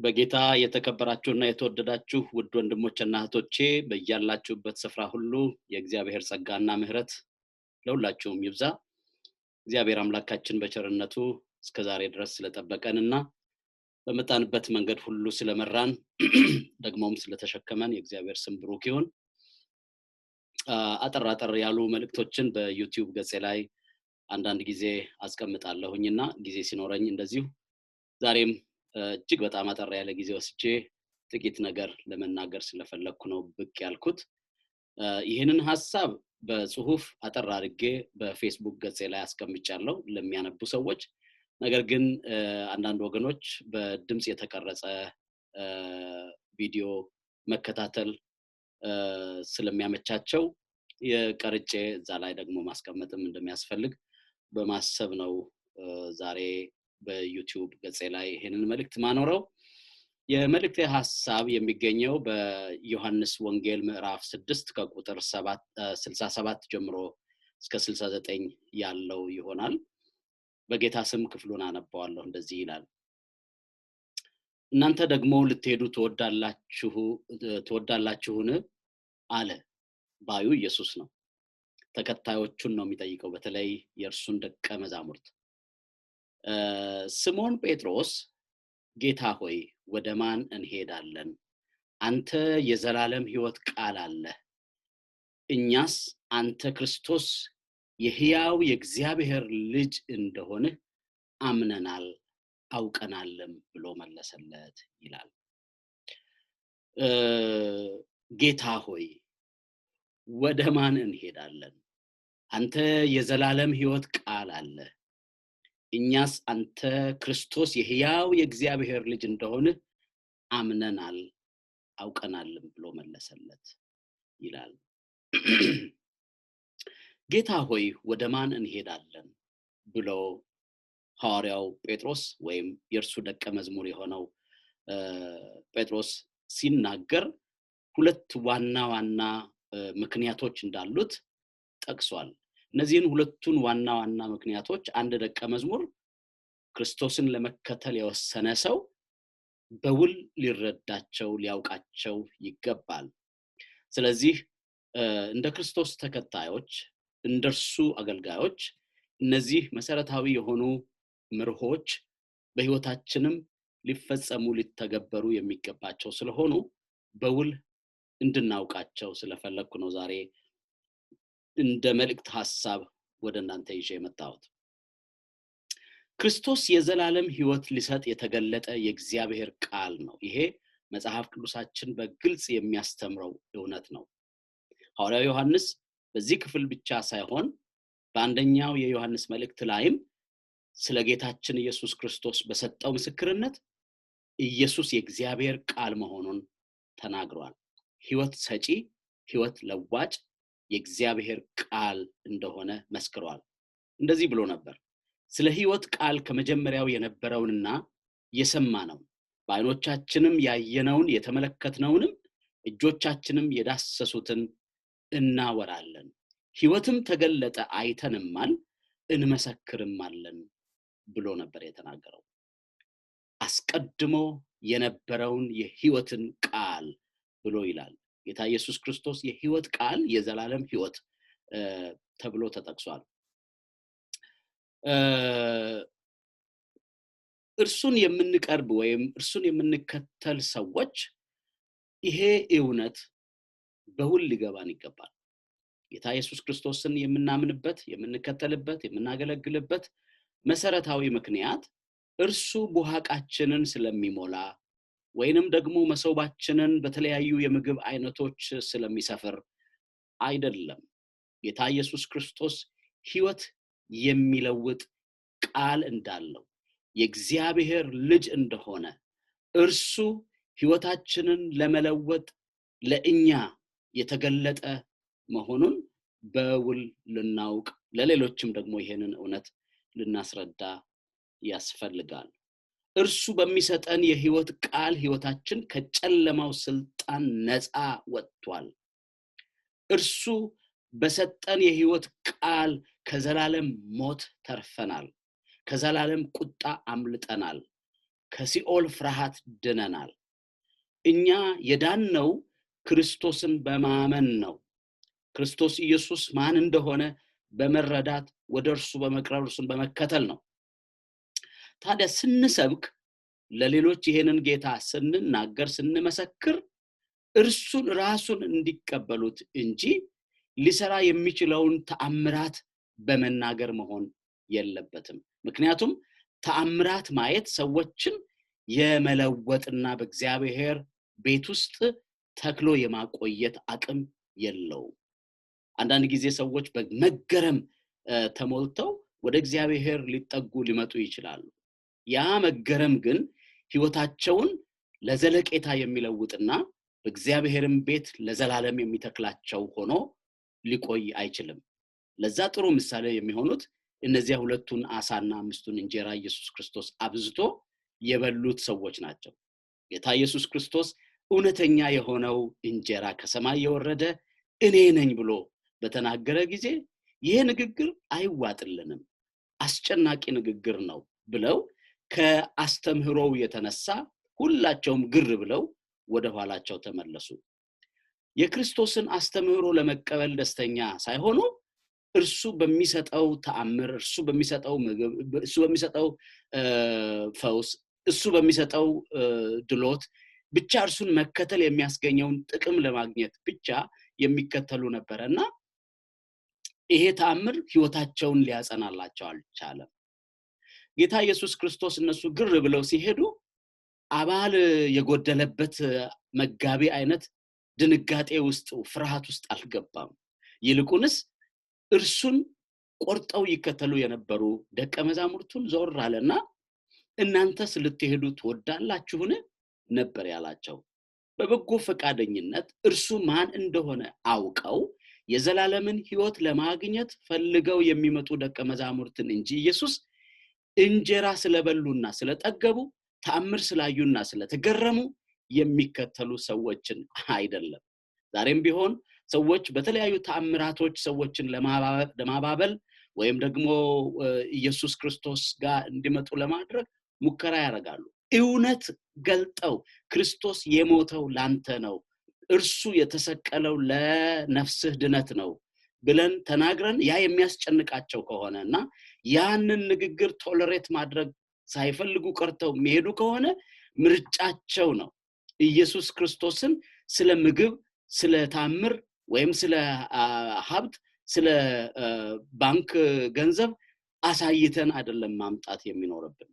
በጌታ የተከበራችሁና የተወደዳችሁ ውድ ወንድሞችና እህቶቼ በያላችሁበት ስፍራ ሁሉ የእግዚአብሔር ጸጋና ምሕረት ለሁላችሁም ይብዛ። እግዚአብሔር አምላካችን በቸርነቱ እስከዛሬ ድረስ ስለጠበቀንና በመጣንበት መንገድ ሁሉ ስለመራን ደግሞም ስለተሸከመን የእግዚአብሔር ስም ብሩክ ይሁን። አጠር አጠር ያሉ መልእክቶችን በዩቲዩብ ገጼ ላይ አንዳንድ ጊዜ አስቀምጣለሁኝና ጊዜ ሲኖረኝ እንደዚሁ ዛሬም እጅግ በጣም አጠር ያለ ጊዜ ወስጄ ጥቂት ነገር ለመናገር ስለፈለኩ ነው ብቅ ያልኩት። ይህንን ሐሳብ በጽሁፍ አጠር አድርጌ በፌስቡክ ገጼ ላይ አስቀምጫለሁ ለሚያነቡ ሰዎች። ነገር ግን አንዳንድ ወገኖች በድምጽ የተቀረጸ ቪዲዮ መከታተል ስለሚያመቻቸው የቀርጬ እዛ ላይ ደግሞ ማስቀመጥም እንደሚያስፈልግ በማሰብ ነው ዛሬ በዩቲዩብ ገጼ ላይ ይሄንን መልእክት ማኖረው። የመልእክቴ ሐሳብ የሚገኘው በዮሐንስ ወንጌል ምዕራፍ 6 ከቁጥር 67 ጀምሮ እስከ 69 ያለው ይሆናል። በጌታ ስም ክፍሉን አነባዋለሁ። እንደዚህ ይላል። እናንተ ደግሞ ልትሄዱ ትወዳላችሁን አለ። ባዩ ኢየሱስ ነው። ተከታዮቹን ነው የሚጠይቀው፣ በተለይ የእርሱን ደቀ መዛሙርት። ስምዖን ጴጥሮስ ጌታ ሆይ ወደ ማን እንሄዳለን? አንተ የዘላለም ሕይወት ቃል አለ። እኛስ አንተ ክርስቶስ የሕያው የእግዚአብሔር ልጅ እንደሆንህ አምነናል አውቀናልም ብሎ መለሰለት ይላል። ጌታ ሆይ ወደ ማን እንሄዳለን? አንተ የዘላለም ሕይወት ቃል አለ። እኛስ አንተ ክርስቶስ የሕያው የእግዚአብሔር ልጅ እንደሆንህ አምነናል አውቀናልም ብሎ መለሰለት ይላል። ጌታ ሆይ ወደ ማን እንሄዳለን ብሎ ሐዋርያው ጴጥሮስ ወይም የእርሱ ደቀ መዝሙር የሆነው ጴጥሮስ ሲናገር ሁለት ዋና ዋና ምክንያቶች እንዳሉት ጠቅሷል። እነዚህን ሁለቱን ዋና ዋና ምክንያቶች አንድ ደቀ መዝሙር ክርስቶስን ለመከተል የወሰነ ሰው በውል ሊረዳቸው ሊያውቃቸው ይገባል። ስለዚህ እንደ ክርስቶስ ተከታዮች እንደርሱ አገልጋዮች እነዚህ መሰረታዊ የሆኑ መርሆች በህይወታችንም ሊፈጸሙ ሊተገበሩ የሚገባቸው ስለሆኑ በውል እንድናውቃቸው ስለፈለኩ ነው ዛሬ እንደ መልእክት ሐሳብ ወደ እናንተ ይዤ የመጣሁት። ክርስቶስ የዘላለም ሕይወት ሊሰጥ የተገለጠ የእግዚአብሔር ቃል ነው። ይሄ መጽሐፍ ቅዱሳችን በግልጽ የሚያስተምረው እውነት ነው። ሐዋርያው ዮሐንስ በዚህ ክፍል ብቻ ሳይሆን በአንደኛው የዮሐንስ መልእክት ላይም ስለ ጌታችን ኢየሱስ ክርስቶስ በሰጠው ምስክርነት ኢየሱስ የእግዚአብሔር ቃል መሆኑን ተናግሯል። ሕይወት ሰጪ፣ ሕይወት ለዋጭ የእግዚአብሔር ቃል እንደሆነ መስክሯል። እንደዚህ ብሎ ነበር። ስለ ሕይወት ቃል ከመጀመሪያው የነበረውንና የሰማነውን በዓይኖቻችንም ያየነውን የተመለከትነውንም እጆቻችንም የዳሰሱትን እናወራለን። ሕይወትም ተገለጠ አይተንማል እንመሰክርማለን ብሎ ነበር የተናገረው። አስቀድሞ የነበረውን የሕይወትን ቃል ብሎ ይላል። ጌታ ኢየሱስ ክርስቶስ የሕይወት ቃል የዘላለም ሕይወት ተብሎ ተጠቅሷል። እርሱን የምንቀርብ ወይም እርሱን የምንከተል ሰዎች ይሄ እውነት በውል ሊገባን ይገባል። ጌታ ኢየሱስ ክርስቶስን የምናምንበት፣ የምንከተልበት፣ የምናገለግልበት መሰረታዊ ምክንያት እርሱ ቡሃቃችንን ስለሚሞላ ወይንም ደግሞ መሶባችንን በተለያዩ የምግብ አይነቶች ስለሚሰፍር አይደለም። ጌታ ኢየሱስ ክርስቶስ ሕይወት የሚለውጥ ቃል እንዳለው የእግዚአብሔር ልጅ እንደሆነ እርሱ ሕይወታችንን ለመለወጥ ለእኛ የተገለጠ መሆኑን በውል ልናውቅ ለሌሎችም ደግሞ ይሄንን እውነት ልናስረዳ ያስፈልጋል። እርሱ በሚሰጠን የሕይወት ቃል ሕይወታችን ከጨለማው ስልጣን ነፃ ወጥቷል። እርሱ በሰጠን የሕይወት ቃል ከዘላለም ሞት ተርፈናል። ከዘላለም ቁጣ አምልጠናል። ከሲኦል ፍርሃት ድነናል። እኛ የዳንነው ክርስቶስን በማመን ነው። ክርስቶስ ኢየሱስ ማን እንደሆነ በመረዳት ወደ እርሱ በመቅረብ እርሱን በመከተል ነው። ታዲያ ስንሰብክ፣ ለሌሎች ይሄንን ጌታ ስንናገር፣ ስንመሰክር እርሱን ራሱን እንዲቀበሉት እንጂ ሊሰራ የሚችለውን ተአምራት በመናገር መሆን የለበትም። ምክንያቱም ተአምራት ማየት ሰዎችን የመለወጥና በእግዚአብሔር ቤት ውስጥ ተክሎ የማቆየት አቅም የለውም። አንዳንድ ጊዜ ሰዎች በመገረም ተሞልተው ወደ እግዚአብሔር ሊጠጉ ሊመጡ ይችላሉ። ያ መገረም ግን ህይወታቸውን ለዘለቄታ የሚለውጥና በእግዚአብሔርም ቤት ለዘላለም የሚተክላቸው ሆኖ ሊቆይ አይችልም። ለዛ ጥሩ ምሳሌ የሚሆኑት እነዚያ 2ቱን አሳና 5ቱን እንጀራ ኢየሱስ ክርስቶስ አብዝቶ የበሉት ሰዎች ናቸው። ጌታ ኢየሱስ ክርስቶስ እውነተኛ የሆነው እንጀራ ከሰማይ የወረደ እኔ ነኝ ብሎ በተናገረ ጊዜ ይሄ ንግግር አይዋጥልንም፣ አስጨናቂ ንግግር ነው ብለው ከአስተምህሮው የተነሳ ሁላቸውም ግር ብለው ወደ ኋላቸው ተመለሱ። የክርስቶስን አስተምህሮ ለመቀበል ደስተኛ ሳይሆኑ እርሱ በሚሰጠው ተአምር፣ እርሱ በሚሰጠው ምግብ፣ እርሱ በሚሰጠው ፈውስ፣ እሱ በሚሰጠው ድሎት ብቻ እርሱን መከተል የሚያስገኘውን ጥቅም ለማግኘት ብቻ የሚከተሉ ነበርና ይሄ ተአምር ህይወታቸውን ሊያጸናላቸው አልቻለም። ጌታ ኢየሱስ ክርስቶስ እነሱ ግር ብለው ሲሄዱ አባል የጎደለበት መጋቢ አይነት ድንጋጤ ውስጥ፣ ፍርሃት ውስጥ አልገባም። ይልቁንስ እርሱን ቆርጠው ይከተሉ የነበሩ ደቀ መዛሙርቱን ዞር አለና እናንተስ ልትሄዱ ትወዳላችሁን ነበር ያላቸው። በበጎ ፈቃደኝነት እርሱ ማን እንደሆነ አውቀው የዘላለምን ህይወት ለማግኘት ፈልገው የሚመጡ ደቀ መዛሙርትን እንጂ ኢየሱስ እንጀራ ስለበሉና ስለጠገቡ፣ ተአምር ስላዩና ስለተገረሙ የሚከተሉ ሰዎችን አይደለም። ዛሬም ቢሆን ሰዎች በተለያዩ ተአምራቶች ሰዎችን ለማባበል ወይም ደግሞ ኢየሱስ ክርስቶስ ጋር እንዲመጡ ለማድረግ ሙከራ ያደርጋሉ። እውነት ገልጠው ክርስቶስ የሞተው ላንተ ነው፣ እርሱ የተሰቀለው ለነፍስህ ድነት ነው ብለን ተናግረን ያ የሚያስጨንቃቸው ከሆነና ያንን ንግግር ቶለሬት ማድረግ ሳይፈልጉ ቀርተው የሚሄዱ ከሆነ ምርጫቸው ነው። ኢየሱስ ክርስቶስን ስለ ምግብ፣ ስለ ታምር ወይም ስለ ሀብት፣ ስለ ባንክ ገንዘብ አሳይተን አይደለም ማምጣት የሚኖርብን።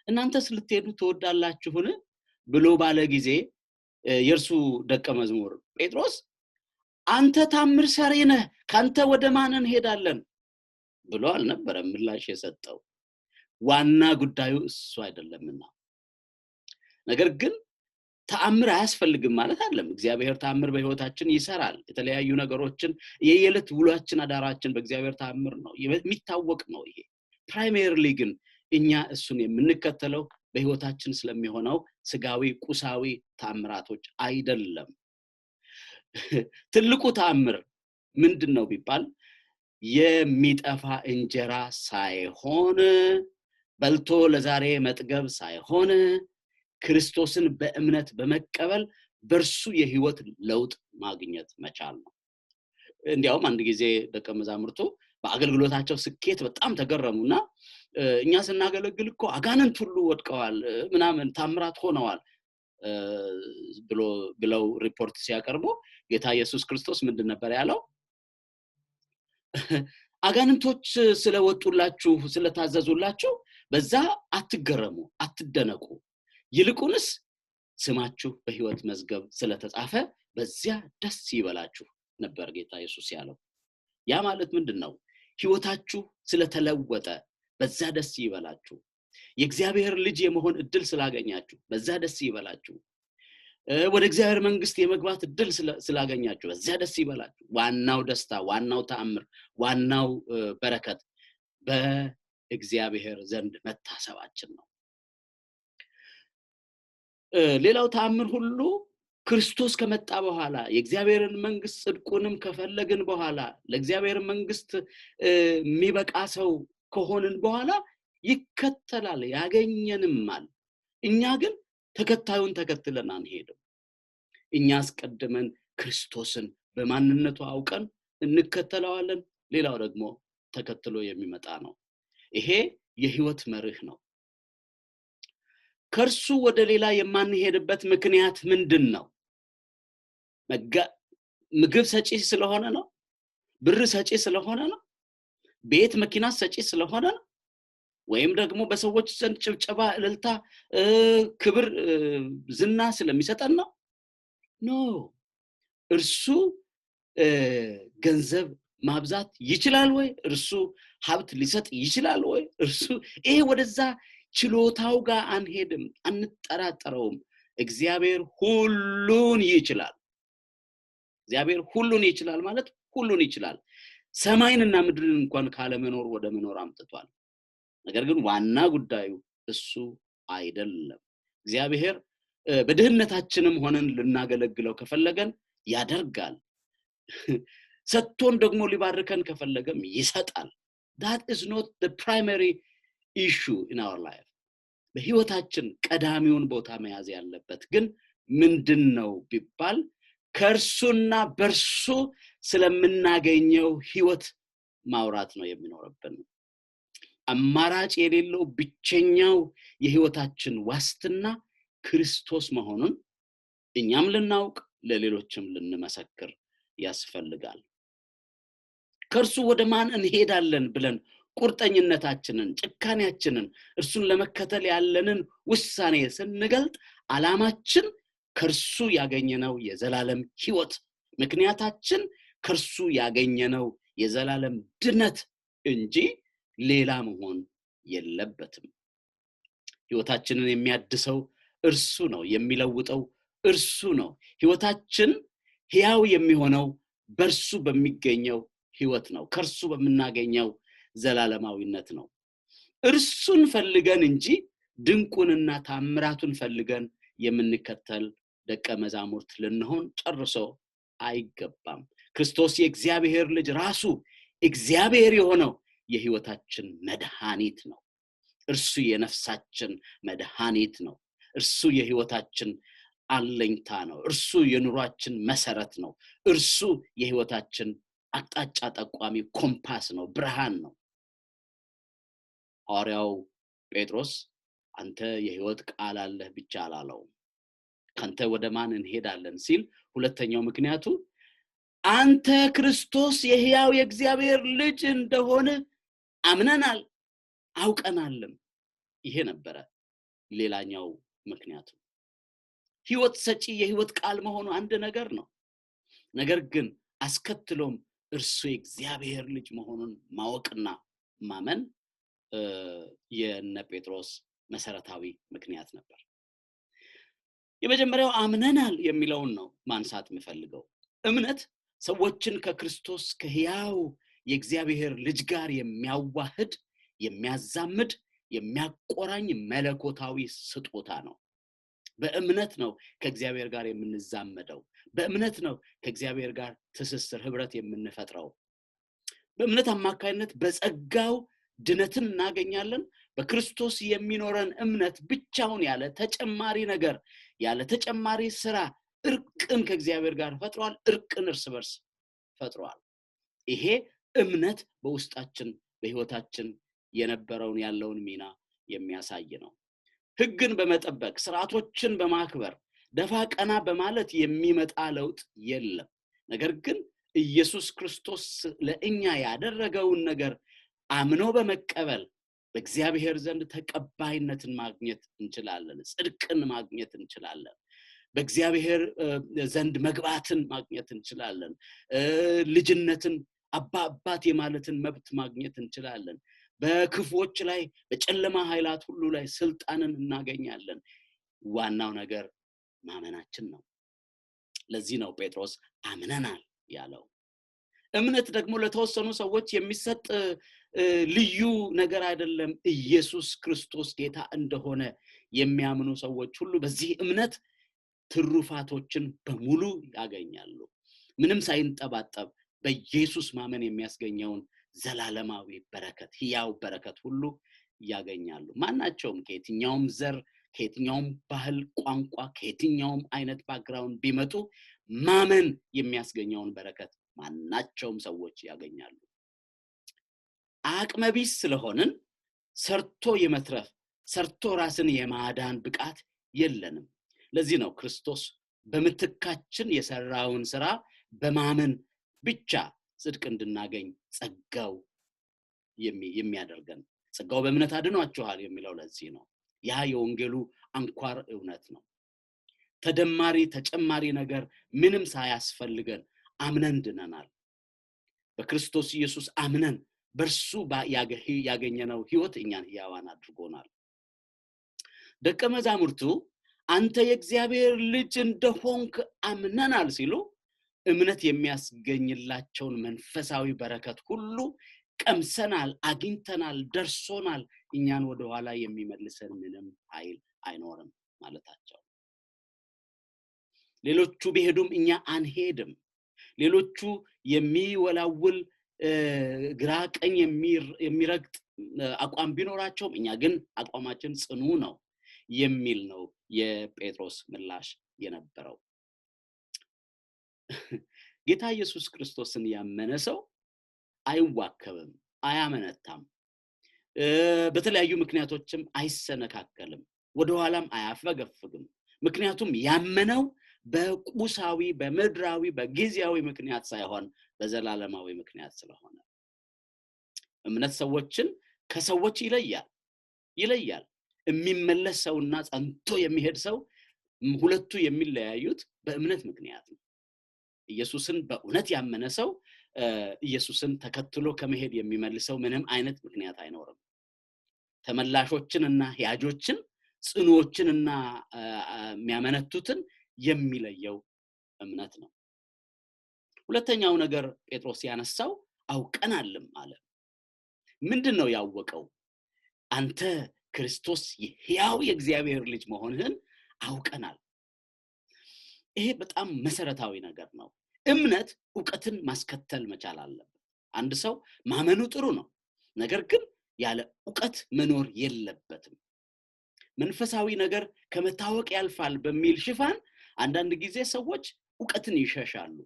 እናንተስ ልትሄዱ ትወዳላችሁን ብሎ ባለ ጊዜ የእርሱ ደቀ መዝሙር ጴጥሮስ አንተ ታምር ሰሪ ነህ፣ ካንተ ወደ ማን እንሄዳለን ብሎ አልነበረም ምላሽ የሰጠው። ዋና ጉዳዩ እሱ አይደለምና። ነገር ግን ተአምር አያስፈልግም ማለት አይደለም። እግዚአብሔር ተአምር በህይወታችን ይሰራል። የተለያዩ ነገሮችን የየዕለት ውሏችን አዳራችን በእግዚአብሔር ተአምር ነው የሚታወቅ ነው ይሄ። Primarily ግን እኛ እሱን የምንከተለው በህይወታችን ስለሚሆነው ስጋዊ ቁሳዊ ተአምራቶች አይደለም። ትልቁ ተአምር ምንድነው ቢባል የሚጠፋ እንጀራ ሳይሆን፣ በልቶ ለዛሬ መጥገብ ሳይሆን፣ ክርስቶስን በእምነት በመቀበል በእርሱ የህይወት ለውጥ ማግኘት መቻል ነው። እንዲያውም አንድ ጊዜ ደቀ መዛሙርቱ በአገልግሎታቸው ስኬት በጣም ተገረሙና እኛ ስናገለግል እኮ አጋንንት ሁሉ ወድቀዋል ምናምን ታምራት ሆነዋል ብለው ሪፖርት ሲያቀርቡ ጌታ ኢየሱስ ክርስቶስ ምንድን ነበር ያለው? አጋንንቶች ስለወጡላችሁ ስለታዘዙላችሁ በዛ አትገረሙ፣ አትደነቁ፣ ይልቁንስ ስማችሁ በህይወት መዝገብ ስለተጻፈ በዚያ ደስ ይበላችሁ ነበር ጌታ ኢየሱስ ያለው። ያ ማለት ምንድነው? ህይወታችሁ ስለተለወጠ በዛ ደስ ይበላችሁ። የእግዚአብሔር ልጅ የመሆን እድል ስላገኛችሁ በዛ ደስ ይበላችሁ። ወደ እግዚአብሔር መንግስት የመግባት እድል ስላገኛችሁ በዛ ደስ ይበላችሁ። ዋናው ደስታ፣ ዋናው ተአምር፣ ዋናው በረከት በእግዚአብሔር ዘንድ መታሰባችን ነው። ሌላው ተአምር ሁሉ ክርስቶስ ከመጣ በኋላ የእግዚአብሔርን መንግስት ጽድቁንም ከፈለግን በኋላ ለእግዚአብሔር መንግስት የሚበቃ ሰው ከሆንን በኋላ ይከተላል፣ ያገኘንማል። እኛ ግን ተከታዩን ተከትለን አንሄድም። እኛ አስቀድመን ክርስቶስን በማንነቱ አውቀን እንከተለዋለን። ሌላው ደግሞ ተከትሎ የሚመጣ ነው። ይሄ የህይወት መርህ ነው። ከእርሱ ወደ ሌላ የማንሄድበት ምክንያት ምንድን ነው? ምግብ ሰጪ ስለሆነ ነው? ብር ሰጪ ስለሆነ ነው? ቤት መኪና ሰጪ ስለሆነ ነው? ወይም ደግሞ በሰዎች ዘንድ ጭብጨባ፣ እልልታ፣ ክብር፣ ዝና ስለሚሰጠን ነው? No፣ እርሱ ገንዘብ ማብዛት ይችላል ወይ? እርሱ ሀብት ሊሰጥ ይችላል ወይ? እርሱ ይሄ ወደዛ ችሎታው ጋር አንሄድም፣ አንጠራጠረውም። እግዚአብሔር ሁሉን ይችላል። እግዚአብሔር ሁሉን ይችላል ማለት ሁሉን ይችላል። ሰማይንና ምድርን እንኳን ካለመኖር ወደ መኖር አምጥቷል። ነገር ግን ዋና ጉዳዩ እሱ አይደለም። እግዚአብሔር በድህነታችንም ሆነን ልናገለግለው ከፈለገን ያደርጋል። ሰጥቶን ደግሞ ሊባርከን ከፈለገም ይሰጣል። That is not the primary issue in our life። በህይወታችን ቀዳሚውን ቦታ መያዝ ያለበት ግን ምንድን ነው ቢባል ከእርሱና በእርሱ ስለምናገኘው ህይወት ማውራት ነው የሚኖርብን። አማራጭ የሌለው ብቸኛው የህይወታችን ዋስትና ክርስቶስ መሆኑን እኛም ልናውቅ ለሌሎችም ልንመሰክር ያስፈልጋል። ከእርሱ ወደ ማን እንሄዳለን ብለን ቁርጠኝነታችንን፣ ጭካኔያችንን፣ እርሱን ለመከተል ያለንን ውሳኔ ስንገልጥ ዓላማችን ከእርሱ ያገኘነው የዘላለም ህይወት፣ ምክንያታችን ከእርሱ ያገኘነው የዘላለም ድነት እንጂ ሌላ መሆን የለበትም። ህይወታችንን የሚያድሰው እርሱ ነው። የሚለውጠው እርሱ ነው። ህይወታችን ህያው የሚሆነው በእርሱ በሚገኘው ህይወት ነው። ከእርሱ በምናገኘው ዘላለማዊነት ነው። እርሱን ፈልገን እንጂ ድንቁንና ታምራቱን ፈልገን የምንከተል ደቀ መዛሙርት ልንሆን ጨርሶ አይገባም። ክርስቶስ የእግዚአብሔር ልጅ ራሱ እግዚአብሔር የሆነው የህይወታችን መድኃኒት ነው። እርሱ የነፍሳችን መድኃኒት ነው። እርሱ የህይወታችን አለኝታ ነው። እርሱ የኑሯችን መሰረት ነው። እርሱ የህይወታችን አቅጣጫ ጠቋሚ ኮምፓስ ነው፣ ብርሃን ነው። ሐዋርያው ጴጥሮስ አንተ የህይወት ቃል አለህ ብቻ አላለውም። ካንተ ወደ ማን እንሄዳለን ሲል ሁለተኛው ምክንያቱ አንተ ክርስቶስ የህያው የእግዚአብሔር ልጅ እንደሆነ አምነናል አውቀናልም። ይሄ ነበረ ሌላኛው ምክንያቱ። ህይወት ሰጪ የህይወት ቃል መሆኑ አንድ ነገር ነው። ነገር ግን አስከትሎም እርሱ የእግዚአብሔር ልጅ መሆኑን ማወቅና ማመን የነ ጴጥሮስ መሰረታዊ ምክንያት ነበር። የመጀመሪያው አምነናል የሚለውን ነው ማንሳት የምፈልገው። እምነት ሰዎችን ከክርስቶስ ከህያው የእግዚአብሔር ልጅ ጋር የሚያዋህድ፣ የሚያዛምድ፣ የሚያቆራኝ መለኮታዊ ስጦታ ነው። በእምነት ነው ከእግዚአብሔር ጋር የምንዛመደው። በእምነት ነው ከእግዚአብሔር ጋር ትስስር፣ ህብረት የምንፈጥረው። በእምነት አማካይነት በጸጋው ድነትን እናገኛለን። በክርስቶስ የሚኖረን እምነት ብቻውን ያለ ተጨማሪ ነገር፣ ያለ ተጨማሪ ስራ እርቅን ከእግዚአብሔር ጋር ፈጥሯል። እርቅን እርስ በርስ ፈጥሯል። ይሄ እምነት በውስጣችን በህይወታችን የነበረውን ያለውን ሚና የሚያሳይ ነው። ህግን በመጠበቅ፣ ስርዓቶችን በማክበር፣ ደፋ ቀና በማለት የሚመጣ ለውጥ የለም። ነገር ግን ኢየሱስ ክርስቶስ ለእኛ ያደረገውን ነገር አምኖ በመቀበል በእግዚአብሔር ዘንድ ተቀባይነትን ማግኘት እንችላለን። ጽድቅን ማግኘት እንችላለን። በእግዚአብሔር ዘንድ መግባትን ማግኘት እንችላለን። ልጅነትን፣ አባ አባት የማለትን መብት ማግኘት እንችላለን። በክፉዎች ላይ፣ በጨለማ ኃይላት ሁሉ ላይ ስልጣንን እናገኛለን። ዋናው ነገር ማመናችን ነው። ለዚህ ነው ጴጥሮስ አምነናል ያለው። እምነት ደግሞ ለተወሰኑ ሰዎች የሚሰጥ ልዩ ነገር አይደለም። ኢየሱስ ክርስቶስ ጌታ እንደሆነ የሚያምኑ ሰዎች ሁሉ በዚህ እምነት ትሩፋቶችን በሙሉ ያገኛሉ። ምንም ሳይንጠባጠብ በኢየሱስ ማመን የሚያስገኘውን ዘላለማዊ በረከት፣ ህያው በረከት ሁሉ ያገኛሉ። ማናቸውም ከየትኛውም ዘር፣ ከየትኛውም ባህል፣ ቋንቋ፣ ከየትኛውም አይነት background ቢመጡ ማመን የሚያስገኘውን በረከት ማናቸውም ሰዎች ያገኛሉ። አቅመቢስ ስለሆንን ሰርቶ የመትረፍ፣ ሰርቶ ራስን የማዳን ብቃት የለንም። ለዚህ ነው ክርስቶስ በምትካችን የሰራውን ስራ በማመን ብቻ ጽድቅ እንድናገኝ ጸጋው የሚያደርገን። ጸጋው በእምነት አድኗችኋል የሚለው ለዚህ ነው። ያ የወንጌሉ አንኳር እውነት ነው። ተደማሪ ተጨማሪ ነገር ምንም ሳያስፈልገን አምነን ድነናል። በክርስቶስ ኢየሱስ አምነን በእርሱ ያገኘነው ህይወት እኛን ህያዋን አድርጎናል። ደቀ መዛሙርቱ አንተ የእግዚአብሔር ልጅ እንደሆንክ አምነናል ሲሉ እምነት የሚያስገኝላቸውን መንፈሳዊ በረከት ሁሉ ቀምሰናል፣ አግኝተናል፣ ደርሶናል፣ እኛን ወደኋላ የሚመልሰን ምንም ኃይል አይኖርም ማለታቸው። ሌሎቹ ቢሄዱም እኛ አንሄድም። ሌሎቹ የሚወላውል ግራ ቀኝ የሚረግጥ አቋም ቢኖራቸውም እኛ ግን አቋማችን ጽኑ ነው የሚል ነው የጴጥሮስ ምላሽ የነበረው። ጌታ ኢየሱስ ክርስቶስን ያመነ ሰው አይዋከብም፣ አያመነታም፣ በተለያዩ ምክንያቶችም አይሰነካከልም፣ ወደኋላም አያፈገፍግም። ምክንያቱም ያመነው በቁሳዊ፣ በምድራዊ፣ በጊዜያዊ ምክንያት ሳይሆን በዘላለማዊ ምክንያት ስለሆነ። እምነት ሰዎችን ከሰዎች ይለያል። የሚመለስ ሰውና ጸንቶ የሚሄድ ሰው ሁለቱ የሚለያዩት በእምነት ምክንያት ነው። ኢየሱስን በእውነት ያመነ ሰው ኢየሱስን ተከትሎ ከመሄድ የሚመልሰው ምንም አይነት ምክንያት አይኖርም። ተመላሾችንና ያጆችን፣ ጽኑዎችንና የሚያመነቱትን የሚለየው እምነት ነው። ሁለተኛው ነገር ጴጥሮስ ያነሳው አውቀናልም አለ። ምንድነው ያወቀው? አንተ ክርስቶስ ሕያው የእግዚአብሔር ልጅ መሆንህን አውቀናል። ይሄ በጣም መሰረታዊ ነገር ነው። እምነት እውቀትን ማስከተል መቻል አለበት። አንድ ሰው ማመኑ ጥሩ ነው፣ ነገር ግን ያለ እውቀት መኖር የለበትም። መንፈሳዊ ነገር ከመታወቅ ያልፋል በሚል ሽፋን አንዳንድ ጊዜ ሰዎች እውቀትን ይሸሻሉ።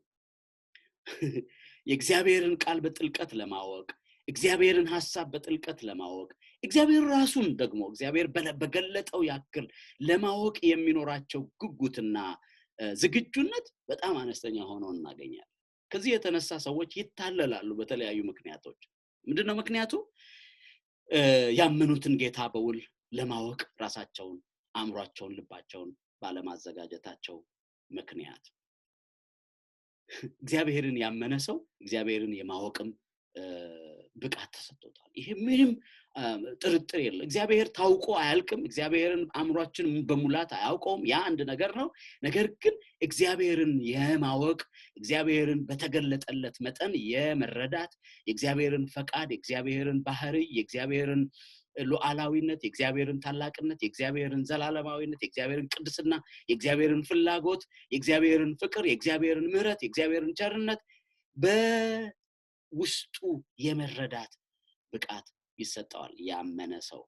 የእግዚአብሔርን ቃል በጥልቀት ለማወቅ፣ እግዚአብሔርን ሐሳብ በጥልቀት ለማወቅ፣ እግዚአብሔር ራሱን ደግሞ እግዚአብሔር በገለጠው ያክል ለማወቅ የሚኖራቸው ጉጉትና ዝግጁነት በጣም አነስተኛ ሆኖ እናገኛለን። ከዚህ የተነሳ ሰዎች ይታለላሉ በተለያዩ ምክንያቶች። ምንድነው ምክንያቱ? ያመኑትን ጌታ በውል ለማወቅ ራሳቸውን፣ አእምሯቸውን፣ ልባቸውን ባለማዘጋጀታቸው ምክንያት። እግዚአብሔርን ያመነ ሰው እግዚአብሔርን የማወቅም ብቃት ተሰጥቶታል። ይሄ ምንም ጥርጥር የለም። እግዚአብሔር ታውቆ አያልቅም። እግዚአብሔርን አእምሯችን በሙላት አያውቀውም። ያ አንድ ነገር ነው። ነገር ግን እግዚአብሔርን የማወቅ፣ እግዚአብሔርን በተገለጠለት መጠን የመረዳት፣ የእግዚአብሔርን ፈቃድ፣ የእግዚአብሔርን ባህሪ፣ የእግዚአብሔርን ሉዓላዊነት፣ የእግዚአብሔርን ታላቅነት፣ የእግዚአብሔርን ዘላለማዊነት፣ የእግዚአብሔርን ቅድስና፣ የእግዚአብሔርን ፍላጎት፣ የእግዚአብሔርን ፍቅር፣ የእግዚአብሔርን ምሕረት፣ የእግዚአብሔርን ቸርነት በውስጡ የመረዳት ብቃት ይሰጠዋል ያመነ ሰው።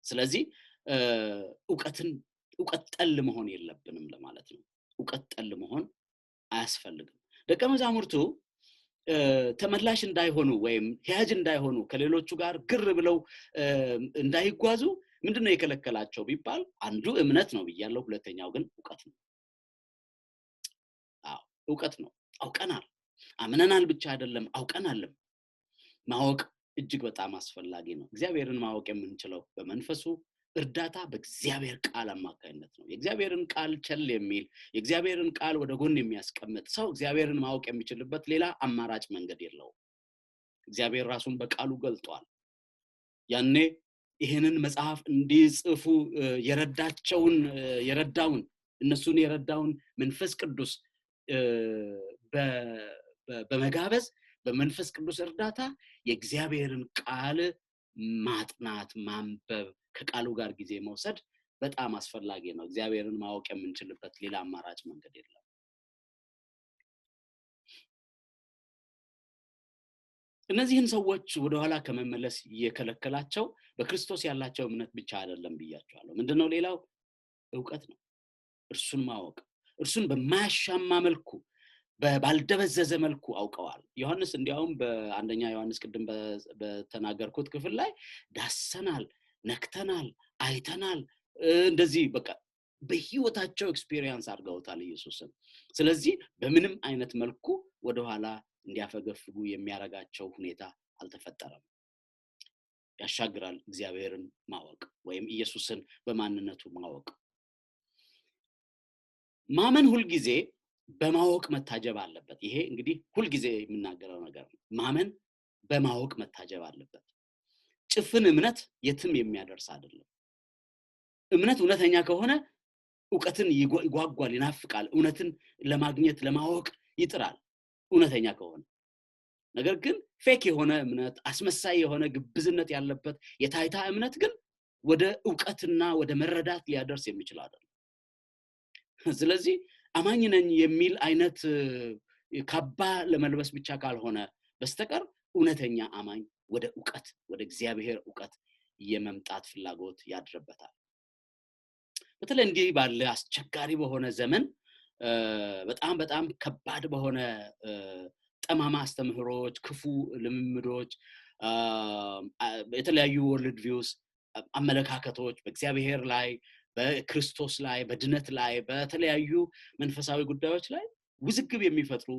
ስለዚህ እውቀትን እውቀት ጠል መሆን የለብንም ለማለት ነው። እውቀት ጠል መሆን አያስፈልግም። ደቀ መዛሙርቱ ተመላሽ እንዳይሆኑ ወይም ሂያጅ እንዳይሆኑ፣ ከሌሎቹ ጋር ግር ብለው እንዳይጓዙ ምንድነው የከለከላቸው ቢባል አንዱ እምነት ነው ብያለሁ። ሁለተኛው ግን እውቀት ነው። አዎ እውቀት ነው። አውቀናል፣ አምነናል ብቻ አይደለም፣ አውቀናልም። ማወቅ እጅግ በጣም አስፈላጊ ነው። እግዚአብሔርን ማወቅ የምንችለው በመንፈሱ እርዳታ በእግዚአብሔር ቃል አማካኝነት ነው። የእግዚአብሔርን ቃል ቸል የሚል፣ የእግዚአብሔርን ቃል ወደ ጎን የሚያስቀምጥ ሰው እግዚአብሔርን ማወቅ የሚችልበት ሌላ አማራጭ መንገድ የለውም። እግዚአብሔር ራሱን በቃሉ ገልጧል። ያኔ ይሄንን መጽሐፍ እንዲጽፉ የረዳቸውን የረዳውን እነሱን የረዳውን መንፈስ ቅዱስ በመጋበዝ በመንፈስ ቅዱስ እርዳታ የእግዚአብሔርን ቃል ማጥናት፣ ማንበብ፣ ከቃሉ ጋር ጊዜ መውሰድ በጣም አስፈላጊ ነው። እግዚአብሔርን ማወቅ የምንችልበት ሌላ አማራጭ መንገድ የለም። እነዚህን ሰዎች ወደኋላ ከመመለስ የከለከላቸው በክርስቶስ ያላቸው እምነት ብቻ አይደለም ብያቸዋለሁ። ምንድነው ሌላው? እውቀት ነው። እርሱን ማወቅ፣ እርሱን በማያሻማ መልኩ ባልደበዘዘ መልኩ አውቀዋል። ዮሐንስ እንዲያውም በአንደኛ ዮሐንስ ቅድም በተናገርኩት ክፍል ላይ ዳሰናል፣ ነክተናል፣ አይተናል፣ እንደዚህ በቃ በህይወታቸው experience አድርገውታል ኢየሱስን። ስለዚህ በምንም አይነት መልኩ ወደኋላ እንዲያፈገፍጉ የሚያረጋቸው ሁኔታ አልተፈጠረም። ያሻግራል እግዚአብሔርን ማወቅ ወይም ኢየሱስን በማንነቱ ማወቅ። ማመን ሁልጊዜ በማወቅ መታጀብ አለበት። ይሄ እንግዲህ ሁልጊዜ የምናገረው ነገር ነው። ማመን በማወቅ መታጀብ አለበት። ጭፍን እምነት የትም የሚያደርስ አይደለም። እምነት እውነተኛ ከሆነ እውቀትን ይጓጓል፣ ይናፍቃል። እውነትን ለማግኘት ለማወቅ ይጥራል እውነተኛ ከሆነ። ነገር ግን fake የሆነ እምነት፣ አስመሳይ የሆነ ግብዝነት ያለበት የታይታ እምነት ግን ወደ እውቀትና ወደ መረዳት ሊያደርስ የሚችል አይደለም። ስለዚህ አማኝ ነኝ የሚል አይነት ካባ ለመልበስ ብቻ ካልሆነ በስተቀር እውነተኛ አማኝ ወደ እውቀት፣ ወደ እግዚአብሔር እውቀት የመምጣት ፍላጎት ያድርበታል። በተለይ እንዲህ ባለ አስቸጋሪ በሆነ ዘመን፣ በጣም በጣም ከባድ በሆነ ጠማማ አስተምህሮች፣ ክፉ ልምምዶች፣ የተለያዩ world views አመለካከቶች በእግዚአብሔር ላይ፣ በክርስቶስ ላይ፣ በድነት ላይ፣ በተለያዩ መንፈሳዊ ጉዳዮች ላይ ውዝግብ የሚፈጥሩ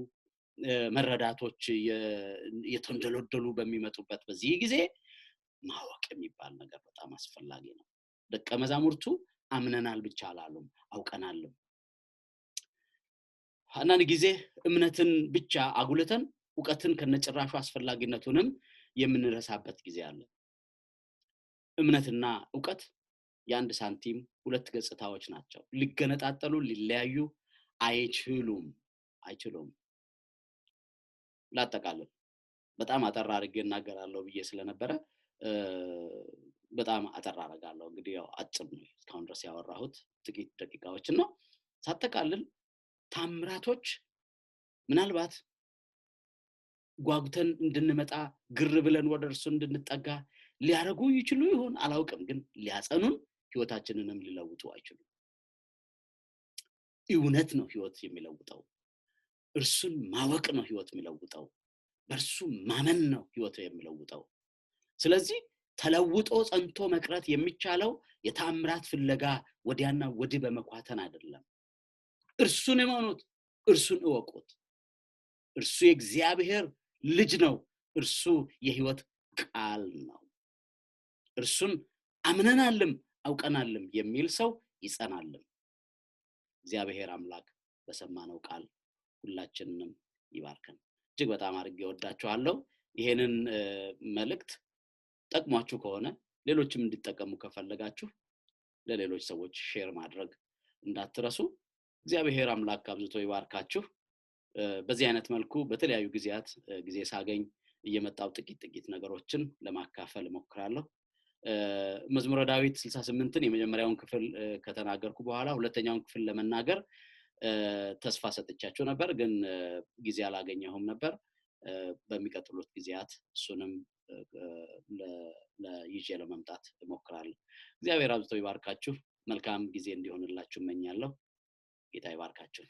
መረዳቶች የተንደለደሉ በሚመጡበት በዚህ ጊዜ ማወቅ የሚባል ነገር በጣም አስፈላጊ ነው። ደቀ መዛሙርቱ አምነናል ብቻ አላሉም፣ አውቀናልም። አንዳንድ ጊዜ እምነትን ብቻ አጉልተን እውቀትን ከነጭራሹ አስፈላጊነቱንም የምንረሳበት ጊዜ አለ። እምነትና እውቀት የአንድ ሳንቲም ሁለት ገጽታዎች ናቸው። ሊገነጣጠሉ ሊለያዩ አይችሉም አይችሉም። ላጠቃልል፣ በጣም አጠር አድርጌ እናገራለሁ ብዬ ስለነበረ በጣም አጠር አደርጋለሁ። እንግዲህ ያው አጭር ነው እስካሁን ድረስ ያወራሁት፣ ጥቂት ደቂቃዎችን ነው። ሳጠቃልል ታምራቶች ምናልባት ጓጉተን እንድንመጣ፣ ግር ብለን ወደ እርሱ እንድንጠጋ ሊያደርጉ ይችሉ ይሆን አላውቅም፣ ግን ሊያጸኑን ህይወታችንንም ሊለውጡ አይችሉም። እውነት ነው ህይወት የሚለውጠው። እርሱን ማወቅ ነው ህይወት የሚለውጠው። በእርሱ ማመን ነው ህይወት የሚለውጠው። ስለዚህ ተለውጦ ጸንቶ መቅረት የሚቻለው የታምራት ፍለጋ ወዲያና ወዲህ በመኳተን አይደለም። እርሱን እመኑት፣ እርሱን እወቁት። እርሱ የእግዚአብሔር ልጅ ነው። እርሱ የህይወት ቃል ነው። እርሱን አምነናልም አውቀናልም የሚል ሰው ይጸናልም። እግዚአብሔር አምላክ በሰማነው ቃል ሁላችንንም ይባርከን። እጅግ በጣም አድርጌ እወዳችኋለሁ። ይሄንን መልእክት ጠቅሟችሁ ከሆነ፣ ሌሎችም እንዲጠቀሙ ከፈለጋችሁ ለሌሎች ሰዎች share ማድረግ እንዳትረሱ። እግዚአብሔር አምላክ አብዝቶ ይባርካችሁ። በዚህ አይነት መልኩ በተለያዩ ጊዜያት ጊዜ ሳገኝ እየመጣው ጥቂት ጥቂት ነገሮችን ለማካፈል እሞክራለሁ። መዝሙረ ዳዊት 68ን የመጀመሪያውን ክፍል ከተናገርኩ በኋላ ሁለተኛውን ክፍል ለመናገር ተስፋ ሰጥቻቸው ነበር፣ ግን ጊዜ አላገኘሁም ነበር። በሚቀጥሉት ጊዜያት እሱንም ይዤ ለመምጣት እሞክራለሁ። እግዚአብሔር አብዝቶ ይባርካችሁ። መልካም ጊዜ እንዲሆንላችሁ እመኛለሁ። ጌታ ይባርካችሁ።